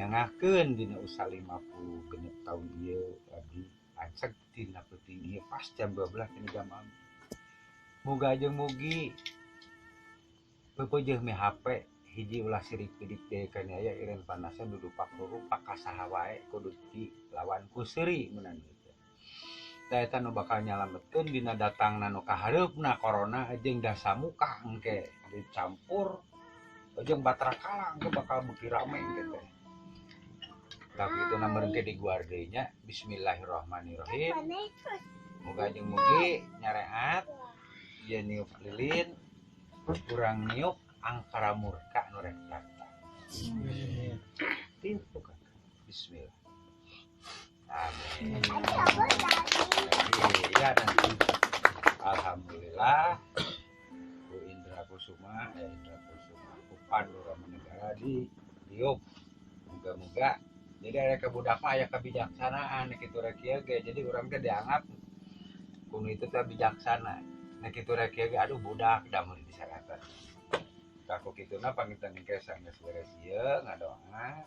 Nyangakeun dina usaha 56 tahun ieu abdi anceg tina peuting ieu pas jam 12 tina jam abdi. Muga jeung mugi peupeujeuh mi HP hiji ulah sirik pidik deui kana aya ireun panasan dudupak rurupak ka saha wae kudu dilawan ku seuri meunang kitu. Tah eta nu bakal nyalametkeun dina datangna nu kahareupna corona jeung dasamuka engke dicampur jeung batrakala engke bakal beuki rame engke teh. Tapi itu nomor ke di guardenya Bismillahirrahmanirrahim. Moga jeung mugi nyareat ieu niup lilin kurang niup angkara murka nu rek datang. Tiup buka. Bismillah. Amin. Iya nanti. Alhamdulillah. Bu Indra Kusuma, ya Indra Kusuma, ku Pandura Negara di tiup. Moga-moga jadi ada kebudak mah aya kebijaksanaan kitu rek ieu ge jadi urang teh dianggap kuno itu teh bijaksana. Nah kitu rek ieu ge aduh budak da mun disaratan. Tah ku kituna panginten engke sanggeus beres ieu ngadoa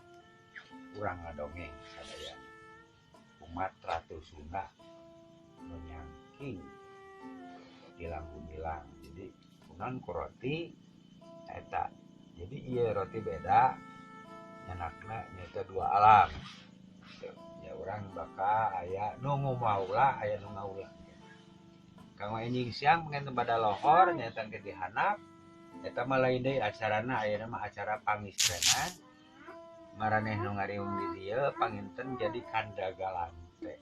urang ngadongeng sadaya. Umat Ratu Sunda nu nyangking gilang gumilang. Jadi kunaon ku roti eta. Jadi ieu roti beda nyanakna nyaeta dua alam. Ya urang bakal aya nu ngumaula aya nu ngaula. Kang enjing siang panginten pada lohor nyaeta engke dihandap eta mah lain deui acarana ayeuna mah acara pangistrenan. Maraneh nu ngariung di dieu panginten jadi kandagalan teh.